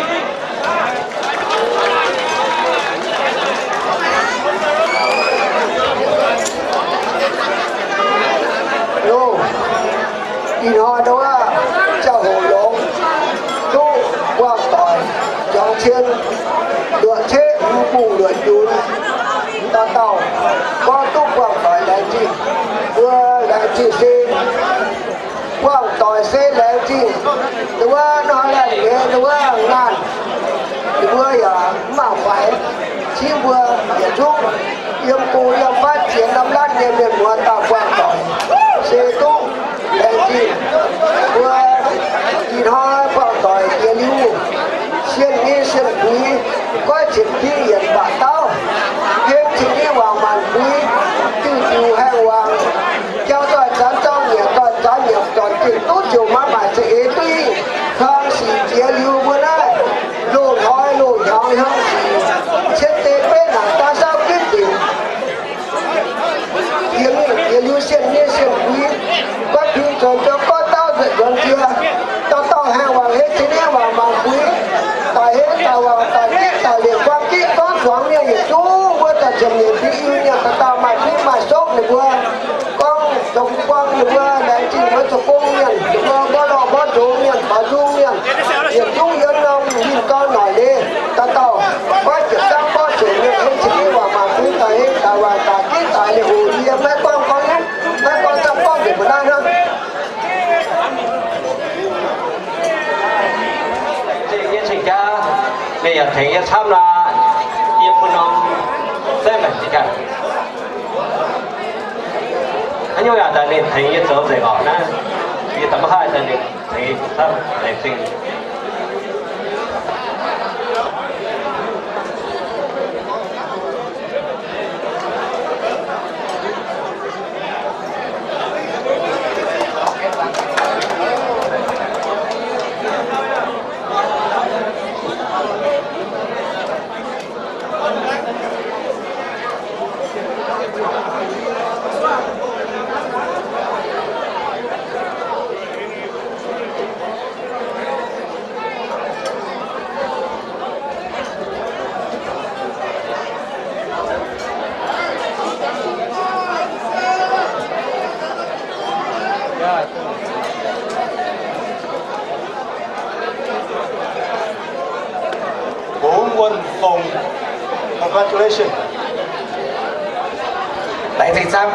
Ih hnoi ndau wuov ziangh hoc longx, duqv buangh doic juangc cien, luoqc ceqv mv bungh luoqc junc, dauh dauh gorngv duqv buangh doic laengz zingh. Mbuo laengz zingh se buangh doic se laengz zingh. Ndau wuov nor laengz nyei ndau wuov ngaanh, ninh mbuo yaac mv mangc faix. Cingv mbuo yietc zungv yiem go yiem fatv ziex norm latv nyei mienh muoz dauh buangh doic se duqv laengz zingh. Mbuo ih hnoi buangh doic jiex liuz, sienh nyei sienh buix, goiv cin-dingv yienc baac dauh, heng cin-dingv wangc maanc buix, diuh diuc haengh wangc, jauv doic zanc zauv nyiemc doic zanc nyiemc zornc zinh duqv ziouc maiv maaic za'eix duqv ih. Kang sic jiex liuz mbuo naaiv loz hnoi loz hnyangx hnyangx sic, cien deix beiv naanc daaih saauv gitv dinc. Jiex mingh jiex liuz sienh nyei sienh buix, goiv piu zoux jauv goiv dauh nzuonx jiex, dauh dauh haengh wangc hei cin-dingv wangc maanc buix, daaih hei daaih wangc daaih gitv daaih liepc guangc gitv gorngv zuangx mienh yietc zungv mbuo daaih ziepc nyeic fingx Iu-Mienh dauh dauh maaih fingx maaih soqv ninh mbuo gorngv zoux guangc ninh mbuo laengz zingh mbuo zoux gong mienh, ninh mbuo mborqv lorh mborqv nzox mienh, faaux nzung mienh, yietc zungv yiem norm ninh dorn noic leiz, dauh dauh goiv ziepc zangv borqv ziepc mienh hei cin-dingv wangc maanc buix daaih hei daaih wangc daaih gitv daaih liepc oc. Yie maiv gorngv gorngv, maiv gorngv zangv gorngv nzengc mbuo naaiv hnangv. Yie cingx jaav, meih yaac tengx yie camv aqv. Yie bun norm zemv maengc jiex ganh. Haaix nyungc yaac daaih ninh tengx yie zoux nzengc orqc naaiv. Yie da'maiv haih daaih ninh tengx yie camv, laengz zingh. Congratulations. Laengz zingh camv.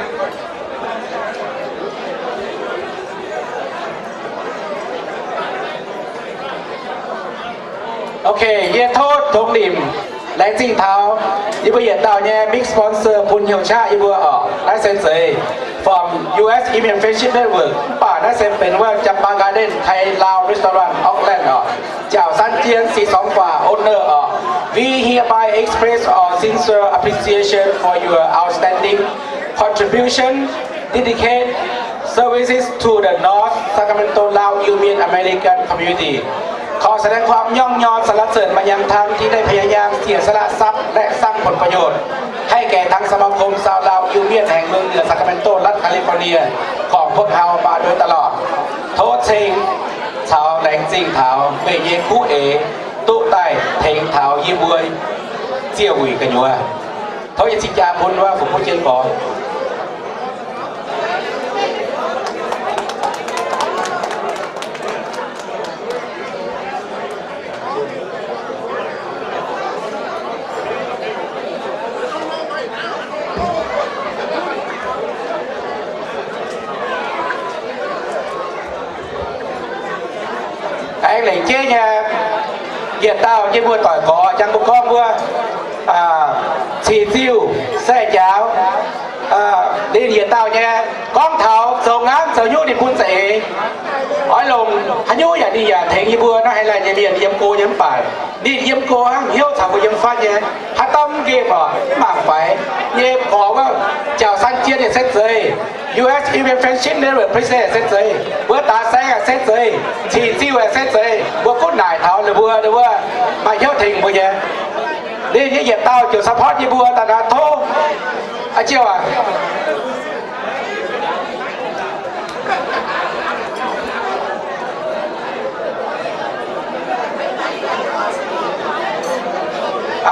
Ok, yie tov Tongx Nimc laengz zingh taux yie mbuo yietc dauh nyei main sponsor bun hnyouv qaqv yie mbuo orqc. Naaiv se zeiz from U S Iu-Mienh Friendship Network, mv baac naaiv se benx wuov Java Garden Thai Lao Restaurant Auckland orqc. Jauv San Jien, Si Song Faa, owner orqc. We hereby express our sincere appreciation for your outstanding contribution, dedicated services to the North Sacramento Lao Iu Mien American community. ขอแสดงความย่องยอสรรเสริญมายังท่านที่ได้พยายามเสียสละทรัพย์และสร้างผลประโยชน์ให้แก่ทั้งสมาคมชาวลาวอิวเมียนแห่งเมืองเหนือซาคราเมนโตรัฐแคลิฟอร์เนียของพวกเรามาโดยตลอด Tov ceng caux laengz zingh taux meih nyei kuv eix duqv daaih tengx taux yie mbuo ziec wuic gu'nyuoz. Tov nyei cing jaa bun wuov fu butv jienv gorx. Aengx lengc jeiv nyei, yietc dauh yie mbuo doic gorx jangx mbuo gorngv wuov, cih ziuh sai njaaux, ninh yietc dauh nyei gorngv taux zoux ngaanv zoux hnyouv ninh bun za'eix. Oix longc haaix nyungc yaac ninh yaac tengx yie mbuo naaiv Highland nyei mienh yiem go nyei mv baac ninh yiem go hnangv hnyouv caux mbuo yiem fatv nyei. Haaix dauh mv nqemh oc, mv mangc faix nyei gorx wuov, Jauv San Jien yaac se zeiz, U S Immigration Network President yaac se zeiz, mbuo Daaix Saeng yaac se zeiz, Cih Ziuh yaac se zeiz, mbuo gunv naaic taux ninh mbuo, ninh mbuo maaih hnyouv tengx mbuo nyei. Ninh nyei yietc dauh ziouc support yie mbuo daaih naaiv tov. Aa, Ziouv aac,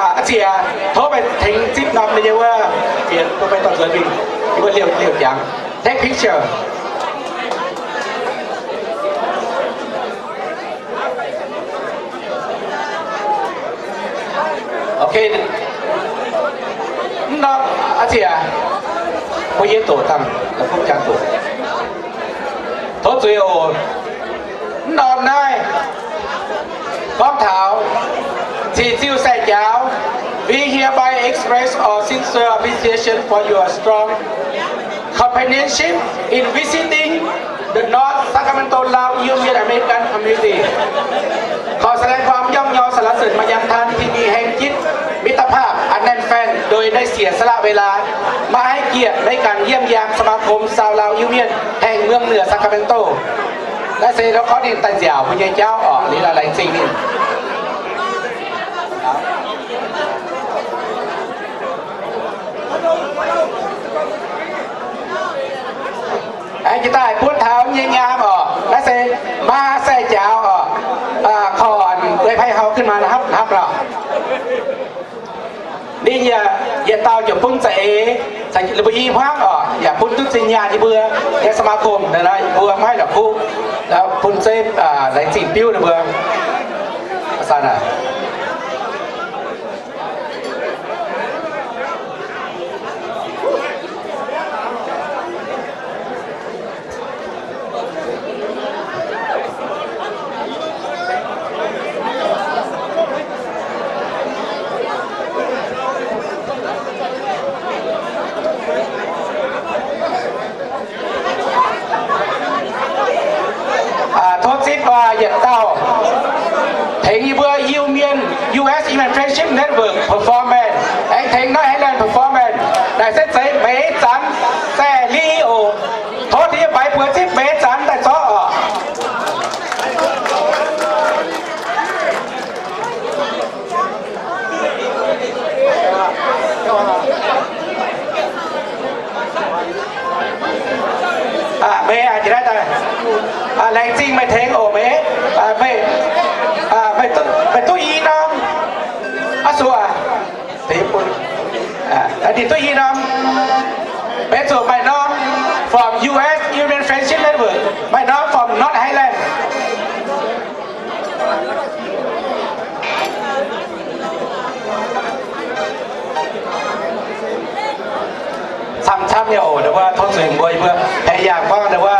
aa, Ziouv aac, tov meih tengx zipv norm ninh nyei wuov, bieqc bun meih dorh nzuonx mingh, yie mbuo liouh liouh jangx. Take picture. Ok. Mv norm, aa, Ziouv aac, mbuo yie doqc dangh la'kuqv jangx doqc. Tov zuiz oc. Mv norm naaiv gorngv taux Cih Ziuh sai njaaux, we hereby express our sincere appreciation for your strong companionship in visiting the North Sacramento Lao Union American Community. ขอแสดงความย่องยอสรรเสริญมายังท่านที่มีแฮงจิตมิตรภาพอันแน่นแฟ้น โดยได้เสียสละเวลามาให้เกียรติในการเยี่ยมยามสมาคมชาวลาวอิวเมียนแห่งเมืองเหนือซาคราเมนโต Naaiv se la'kuqv ninh daaih nziaauc mbuo nyei jauv oc, liuz laengz zingh ninh. Aengx jiex daaih buonv taux nyei nyaam oc. Naaiv se maa sai njaaux oc, korv-oc, ei pai hau ขึ้นมา hnapv hnapv lorqc. Ninh yaac yietc dauh ziouc bun za'eix, mbuo i hmuangv oc, yaac bun duqv zinh nyaanh yie mbuo nyei สมาคม naaiv, mbuo maiv la'kuqv, bun zeiv laengz zingh biuv ninh mbuo. Tov zipv yietc dauh tengx yie mbuo Iu-Mienh, U S Iu-Mienh Friendship Network performance, aengx tengx naaiv Highland performance naaic se zeiz Meix Zanx Sae Li oc. Tov diex baix buoz zipv Meix Zanx daaih zorqv oc. Meix, laengz zingh meih tengx oc Meix. Meih duqv i norm, aa, suoqv, ninh duqv i norm. Meix zuqc maaih norm from U S Iu-Mienh Friendship Network, maaih norm from North Highland. Camv-camv nyei oc, ninh mbuo tov zuiz mbuo, yie mbuo haiz yangh gorngv ninh mbuo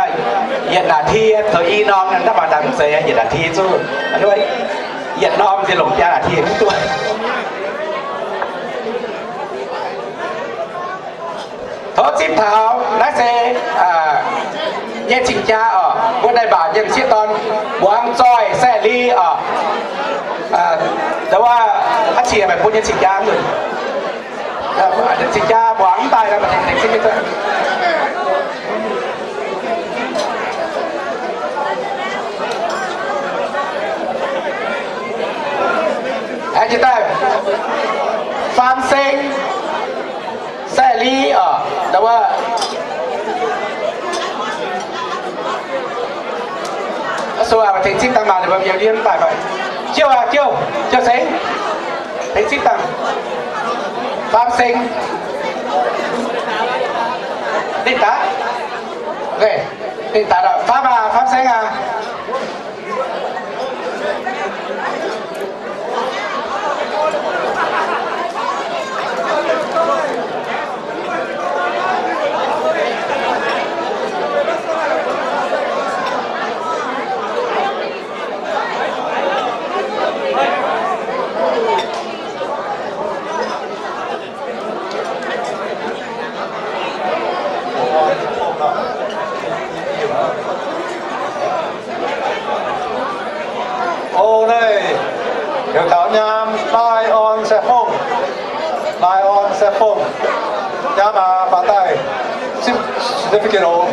yietc นาที zoux i norm, naaiv mv baac dangh mv zeiz yietc นาที zuqc, yietc norm nziex longc biaa นาที mv duqv. Tov zipv taux naaiv se nyei cing-jaa oc, mbuo daaih mbac nyei m'sieqv dorn, muangx zoih saeh-li oc. Aa, aqv ciex meih bun nyei cing-jaa mv, cing-jaa muangx mv daaih, meih tengx zipv nyei. Sou aac, tengx zipv dangh maah, ninh mbuo mbiauz ndiev daaih maah. Jiouv aac, Jiouv, Jiouv Sengx, tengx zipv dangh. Faam Sengx, ninh daaih, ninh daaih, Faam aac, Faam Sengx aac. O, naaiv heuc taux nyaam Lion Sae Fong, Lion Sae Fong, nyaam aac, baac daaih zipv certificate oc.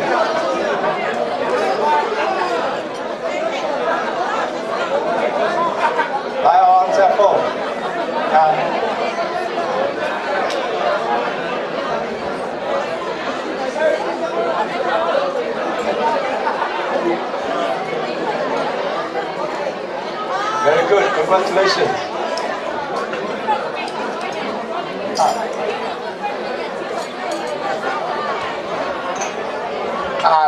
Lion Sae Fong. Very good. Congratulations.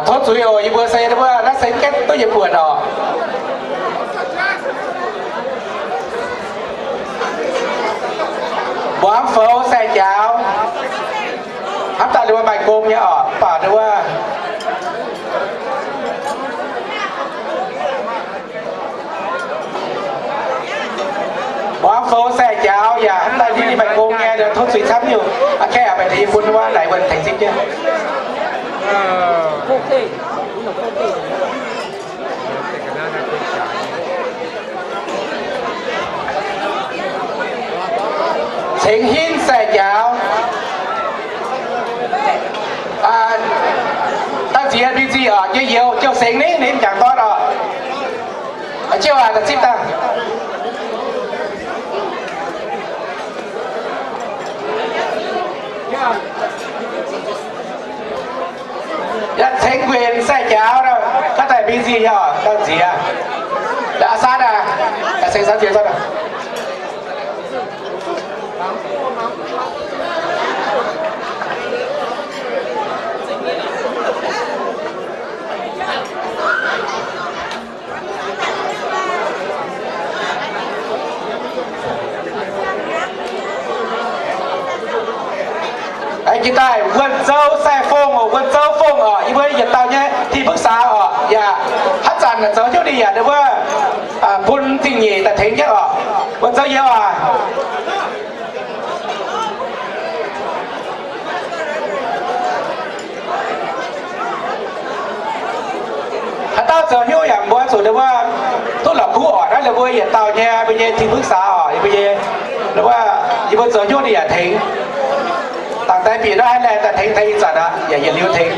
Tov zuiz oc, yie mbuo se wuov naaiv se gaeqv duqv yietc buonc oc. Mbuangz Foux Sai Jaaux, hnamv daaih ninh mbuo maaih gong nyei oc, mv baac ninh mbuo Mbuangz Foux Sai Jaaux yaac hnamv daaih ninh maaih gong nyei, tov zuiz camv nyungc. Aa, kaeqv aqc, baeqc deix yie bun wuov naaic wuonh tengx zipv jienv. Cengx Hinv Sai Jaaux, dangh nziex B C oc, Jiex Youz, Jouv Sengx ninh, ninh m'jangc dorn oc. Jiouv aac, daaih zipv dangh. Yaac Cengx Guenc Sai Jaaux, ganh daaih B C nyei oc, dangh nziex. Yaac Saatv aac, Cengx Saatv nziex Saatv aac. Aengx jiex daaih Wuonh Zou Sai Fongh oc, Wuonh Zou Fongh oc, yie mbuo yietc dauh nyei ที่ปรึกษา oc, yaac haaix zanc zoux hnyouv ninh yaac wuov bun zingh nyeic daaih tengx jienv oc. Wuonh Zou Youz aac. Haaix dauh zoux hnyouv yaac mbuo zuqc wuov duqv la'kuqv oc. Naaiv ninh mbuo yietc dauh nyei, mbuo nyei ที่ปรึกษา oc, mbuo nyei wuov, yie mbuo zoux hnyouv ninh yaac tengx. Dangh deix bieqc naaiv haih laeh daaih tengx tengx ih zanc aqv, yaac yietc liuz tengx.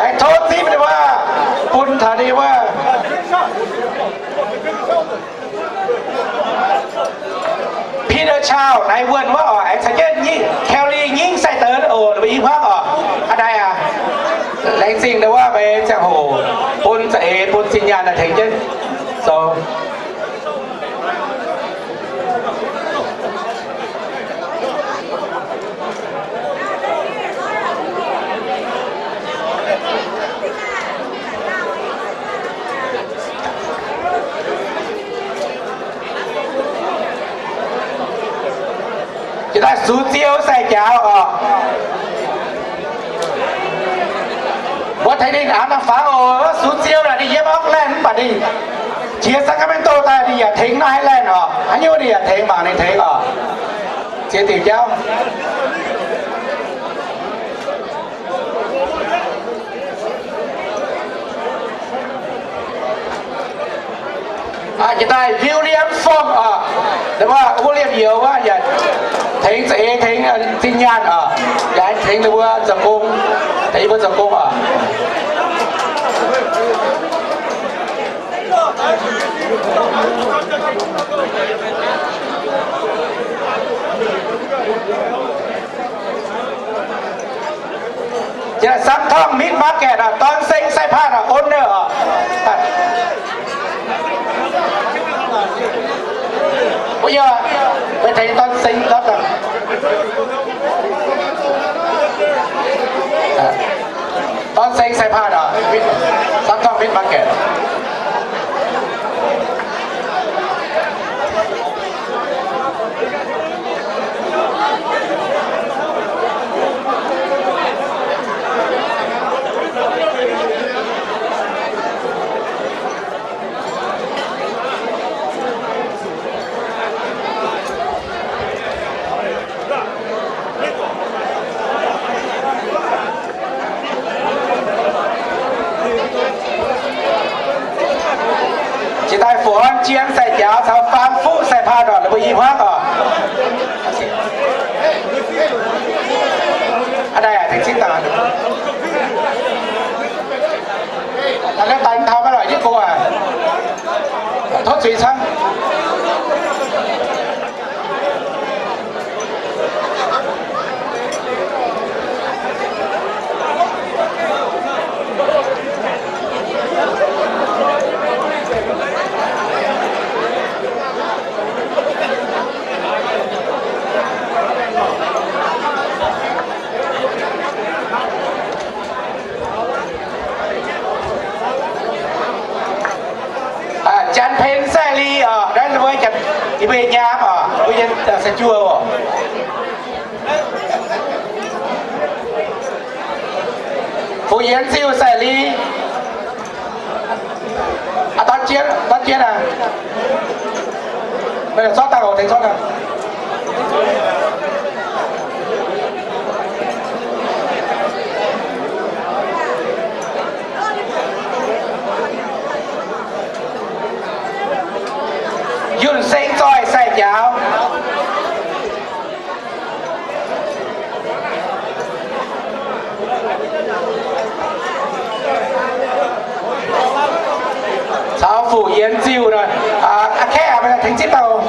Aengx tov zipv ninh wuov, bun taux ninh wuov Peter Chow naaiv wuonh wuov oc, aengx caux jienv Kelly Nyingv Sai Deix oc, ninh mbuo i hmuangv oc. Aa, naaiv aac, laengz zingh ninh wuov meih ziangh hoc bun za'eix bun zinh nyaanh naaiv tengx jienv zoux. Jiex daaih Sux Ziou Sai Jaaux oc. Mbuo tengx ninh aqv, naaiv fangx oc, Sux Ziou naaic ninh yiem Auckland mv baac ninh jiex Sacramento daaih ninh yaac tengx naaiv Highland oc. Haaix nyungc ninh yaac tengx, mangc ninh tengx oc. Ziex diuc jauv. Jiex daaih William Fong oc, wuov William Youz wuov yaac tengx za'eix tengx zinh nyaanh oc, yaac tengx ninh mbuo zoux gong, tengx yie mbuo zoux gong oc. Yie Samc Torngv Meat Market oc, Dorn Seng Sai Paah oc, owner oc. Wuov yie, meih tengx Dorn Seng Dorn, Dorn Seng Sai Paah oc, Samc Torngv Meat Market. Jiex daaih Fu Horn Jien Sai Jaaux caux Faam Fuqv Sai Paah oc, ninh mbuo i hmuangv oc. Aa, daaih tengx zipv daaih. Daaih taux maiv lorqc, yie go aac. Tov zuiz camv. Janx-Pen Sai Li oc, naaiv mbuo, yie mbuo nyei nyaam oc, mbuo nyei sai-juoh oc. Fu Yienx Ziuh Sai Li. Aa, dorn jienv, dorn jienv aac. Meih zorqv daaih oc, tengx zorqv daaih. Yunh Seng Zoih Sai Njaaux. Caux Fu Yienx Ziuh nor, aa, kaeqv aac, meih tengx zipv daaih.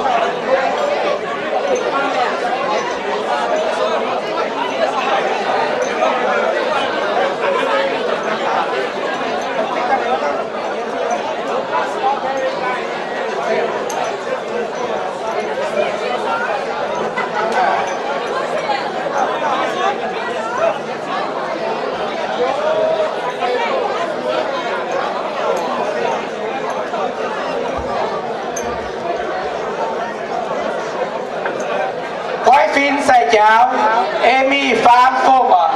Goiv Fin Sai Njaaux, Amy Faam Fongh oc.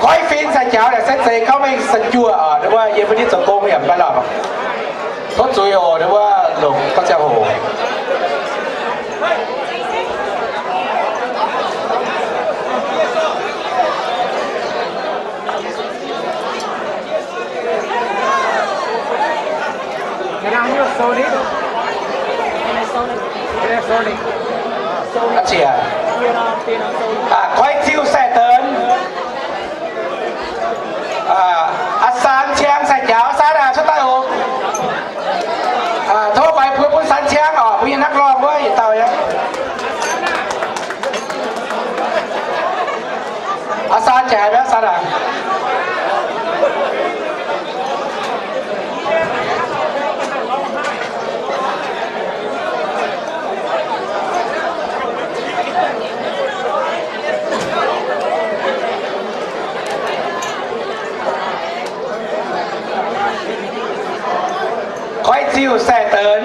Goiv Fin Sai Njaaux naaic se zeiz gauh mengh sai-juoh oc, ninh mbuo yiem mbuo nyei zoux gong yaac maiv lorqc. Tov zuiz oc, ninh mbuo longc gauh ziangh hoc. Aa, Goiv Ziuh Sai Deix, aa, Aa Saan Ciang Sai Njaaux, Saan aac, cuotv daaih oc. Aa, tov mbuo bun Saan Ciang oc, mbuo nyei นักร้อง wuov yietc dauh nyei. Aa Saan jaaix haic mi'aqv, Saan aac. Goiv Ziuh Sai Deix.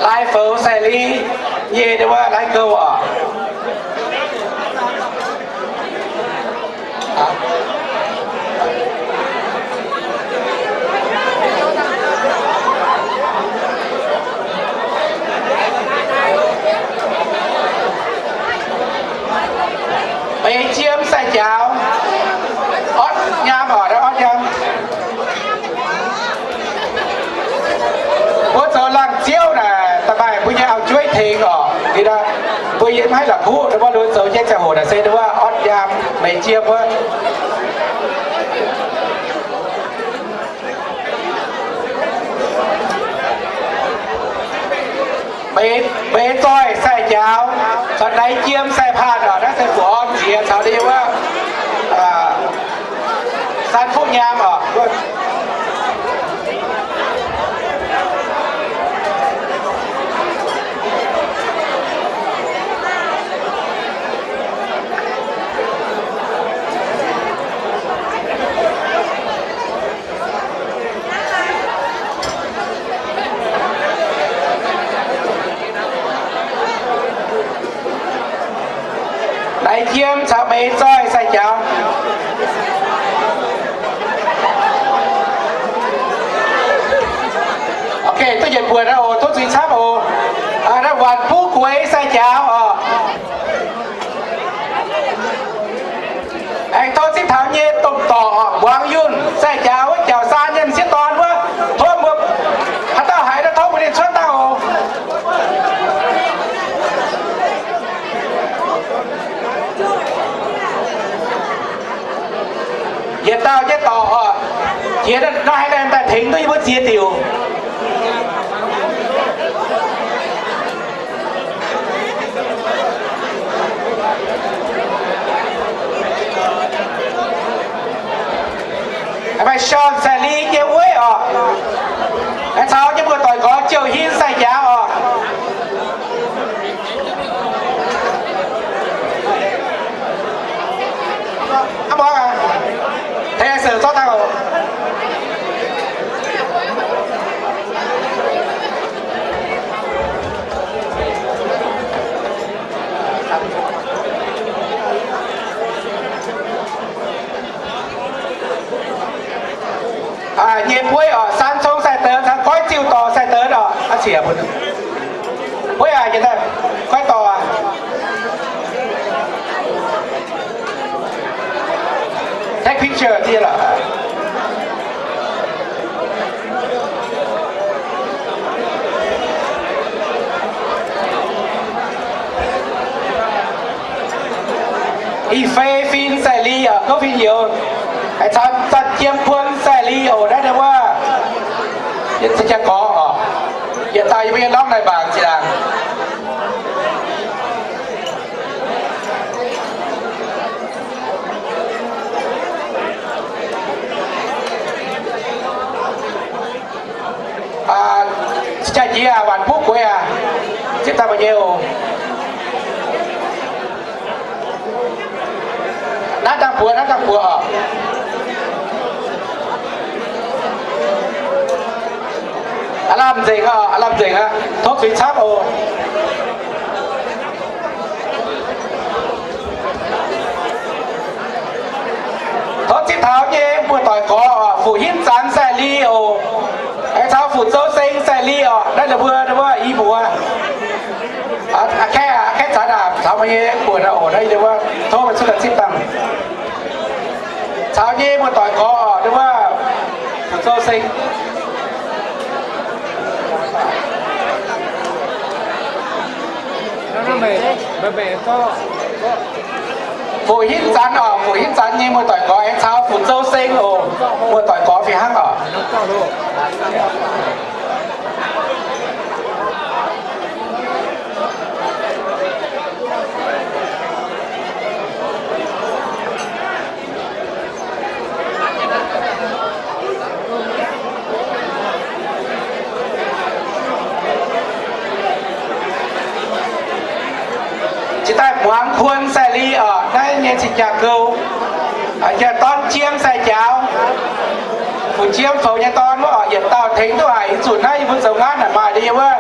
Lai Foux Sai Li, nyei ndau wuov Lai Gouv oc. Beix Jiem Sai Njaaux, Orv Mbuo yiem haaix la'kuqv, mbuo lunx zoux jienv ziangh hoc naaic se wuov orn nyaam meix jiem wuov. Meix, meix zoih sai-jaaux, caux naix jiem sai-paanh oc, naaiv se fu'orn ziex caux ninh wuov, aa, san fuqv nyaam oc. Naix jiem caux meix zoih sai-jaaux. Ok, duqv yietc buonc naaiv oc, tov zuiz camv oc. Naaiv waanc buv gueix sai-jaaux oc. Aengx tov zipv taux nyei domh dorc muangx yunh sai-jaaux wuov, jauv-saan nyei m'sieqv dorn wuov, tov mbuo haaix dauh haiz nor tov mbuo ninh cuotv dangh oc. Yietc dauh nyei dorc oc, jiex nor haaix laanh daaih tengx duqv yie mbuo ziex diuc. Maaih Shawn Sai Li nyei wuov oc. Aengx caux nyei mbuo doic gorx Jiou Hin sai-jaaux oc. Aa, mbuo tengx se zorqv dangh oc. Nyei bueiv oc, San Cong Sai Deix caux Goiv Ziuh Dorc Sai Deix oc. Bueiv aac, goiv dorc aac. Take picture deix lorqc. Ih fei fin sai li oc, gouv fin youz, caux Zanh Jiem Kuon sai li oc, naaiv wuov, yietc za'gengh gorx oc, yietc dauh yie mbuo nyei norm naaiv mbaangc zinh ndaangc. Jaa-jiex aac, waanc buv gueix aac, zipv daaih mbuo nyei oc. Naaiv dangh buoz, naaiv dangh buoz oc. Aav lamh nzengc oc, aav lamh nzengc aqv. Tov zuiz camv oc. Tov zipv taux nyei mbuo doic gorx oc, Fuqv Hinv Zanx sai li oc. Aengx caux Fuqv Zou Seng sai li oc. Naaiv ninh mbuo, ninh mbuo i muoz. Kaeqv, kaeqv zanc aac, caux meih nyei buonc aqv oc. Naaiv ninh mbuo tov meih cuotv daaih zipv dangh. Caux nyei mbuo doic gorx oc, ninh mbuo Fuqv Zou Seng. Fuqv Hinv Zanx oc, Fuqv Hinv Zanx nyei mbuo doic gorx aengx caux Fuqv Zou Seng oc, mbuo doic gorx fih hnangv oc. Jiex daaih Muangx Kuon sai li oc, naaiv nyei cing-jaa gou. Jaa Dorn Jiem sai jaaux, Fuqv Jiem Foux nyei dorn wuov oc, yietc dauh tengx duqv haic. Ih zanc naaiv yie mbuo zoux naaiv maaih deix yiem wuov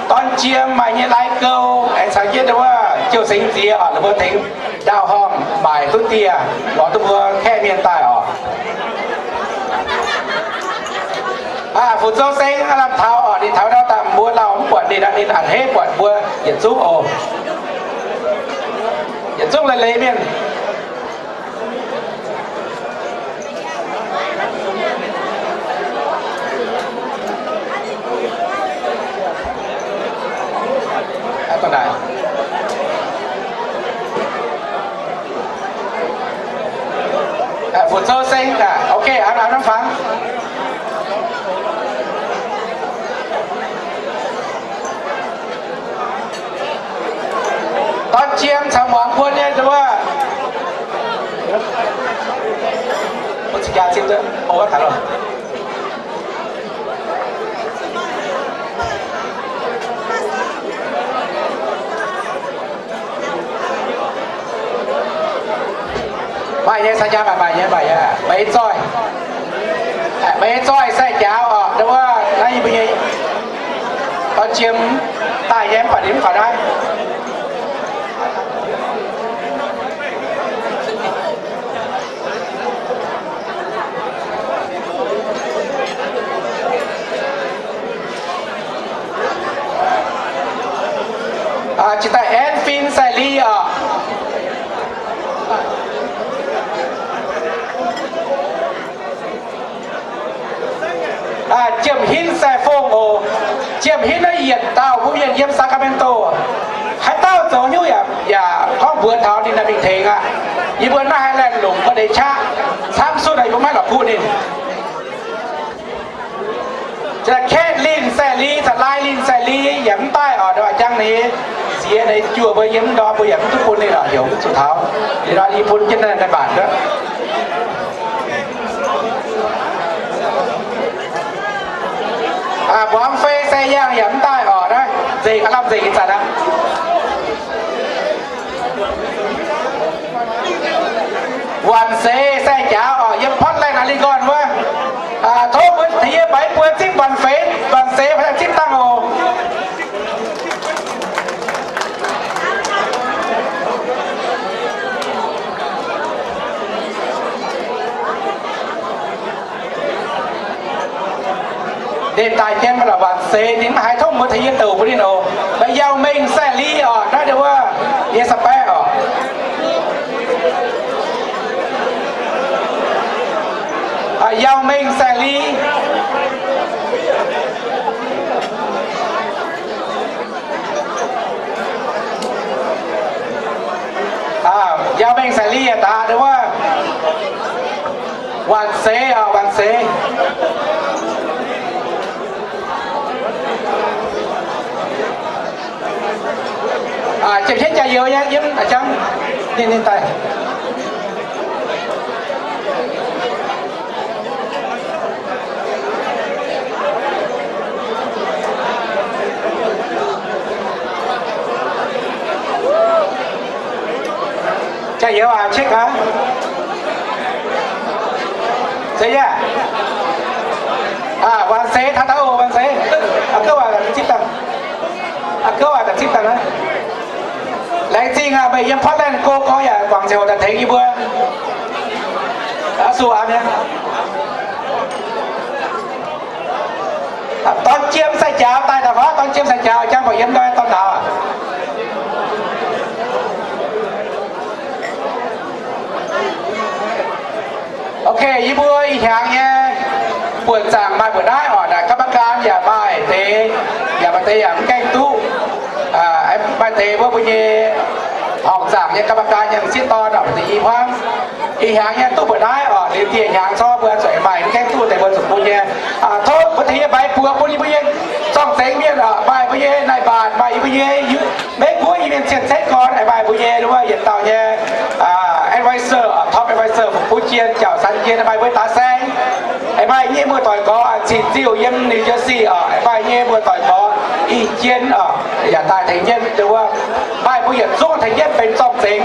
Dorn Jiem maaih nyei lai gou, aengx caux jienv wuov Jiou Seng Ziex oc, ninh mbuo tengx ndaauh horngh maaic duqv dieh, lorz duqv mbuo kaeqv mienh daaih oc. Fuqv Zou Seng lamh taux oc, ninh taux ndau daaih mbuo lauh mv buatc ninh, ninh a'hneiv buatc mbuo yietc zungv oc. Yietc zungv leiz-leiz mienh. Sou seng, ok, aa, aa, norm fangx. Dorn Jiem caux muangx buon nyei wuov. Maaih nyei, caux jaa maaih, maaih nyei, maaih nyei. Meih zoih, meih zoih sai-jaaux oc, ndau wuov naaiv yie mbuo nyei dorn jiem daaih nyei, mv baac ninh mv faaux naaiv. Jiex daaih Aenv Fin Sai Li oc. Jiem Hinv Sai Fongh oc. Jiem Hinv naaiv yietc dauh mbuo mienh yiem Sacramento. Haaix dauh zoux hnyouv yaac gorngv mbuox taux ninh naaic mingh tengx aqv. Yie mbuo naaiv haih laengh longc mbuo deix qaqv camv suv, yie mbuo maiv la'kuqv ninh. Kate Lin Sai Li caux Lai Lin Sai Li yaac mv daaih oc, jangx ninh ziex ninh juoh mbuo yiem mv ndorm mbuo yaac mv duqv bun ninh oc, heuc mv zuqc taux. Liuz nor yie bun jienv naaiv mbaanc wuov. Muangx Fei Sai Yangh yaac mv daaih oc, naaiv nzengc, aav lamh nzengc ih zanc aqv. Waanc Seix Sai Jaaux oc, yiem Portland, Oregon wuov. Tov mbuo tengx yie mbaix buo zipv Waanc Feix, Waanc Seix zipv dangh oc. Ninh daaih jienv maiv la'waanc seix, ninh maiv haiz tov mbuo tengx yie douc bun ninh oc. Maaih Yau Mengh Sai Li oc, naaiv ndau wuov nyei sabaeqv oc. Yau Mengh Sai Li. Yau Mengh Sai Li daaih ndau wuov. Waanc seix oc, waanc seix. Jiem hietv jaax-youz nyei, yiem jangx ninh, ninh daaih. Jaax-youz aac, check aac. Zeiz yaac? Waanc seix taux daaih oc, waanc seix. Aa, gouv waac zipv daaih. Aa, gouv waac zipv daaih naaiv. Laengz zingh aac, meih yiem Portland go gorx yaac guangc ziangh hoc daaih tengx yie mbuo. Aa, sueih aac mi'aqv. Dorn Jiem Sai Jaaux daaih daaih fai? Dorn Jiem Sai Jaaux jangv buatc yiem ndoi dorn nauz aac. Ok, yie mbuo ih hnyangx nyei buonc zaangc maaih mbuo naaiv oc, naaic กรรมการ yaac maaih deix, yaac maaih deix yaac mv gaengh duqv. Maaih deix mbuo mbuo nyei horngc zaangc nyei กรรมการ yaac m'sieqv dorn oc, maaih deix i hmuangv. Ih hnyangx nyei duqv mbuo naaiv oc, liuz dieh hnyangx corc mbuo zuqc maaih mv gaengh duqv deix mbuo zuqc bun nyei. Tov mbuo tengx yie mbaix buoz bun yie mbuo nyei zorng-zengx mienh oc, maaih mbuo nyei naaiv mbaanc, maaih yie mbuo nyei Meiv Guoqv Iu-Mienh cien-ceqv gorn, maaih mbuo nyei wuov yietc dauh nyei advisor, top advisor, Fu Jien, Jauv San Jien, maaih mbuo daaih saeng, maaih nyei muoz-doic gorx Cin Ziuh yiem New Jersey oc, maaih nyei muoz-doic gorx Ih Jien oc, yaac daaih tengx jienv wuov, maaih mbuo yietc zungv tengx jienv benx zorng-zengx.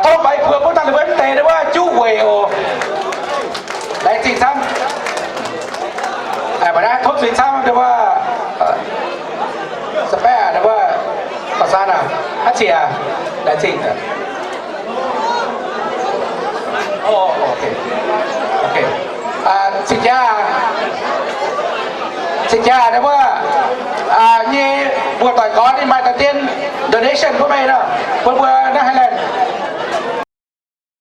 Tov mbaix buoz bun dangh ninh mbuo mv deix wuov juqv weic oc. Laengz zingh camv. Mbuo naaiv tov zuiz camv wuov, spare wuov, ba'san aac, aqv ziec, laengz zingh. Cing jaax, cing jaax wuov nyei muoz-doic gorx ninh maaih da'dien donation bun meih nor, bun mbuo naaiv Highland.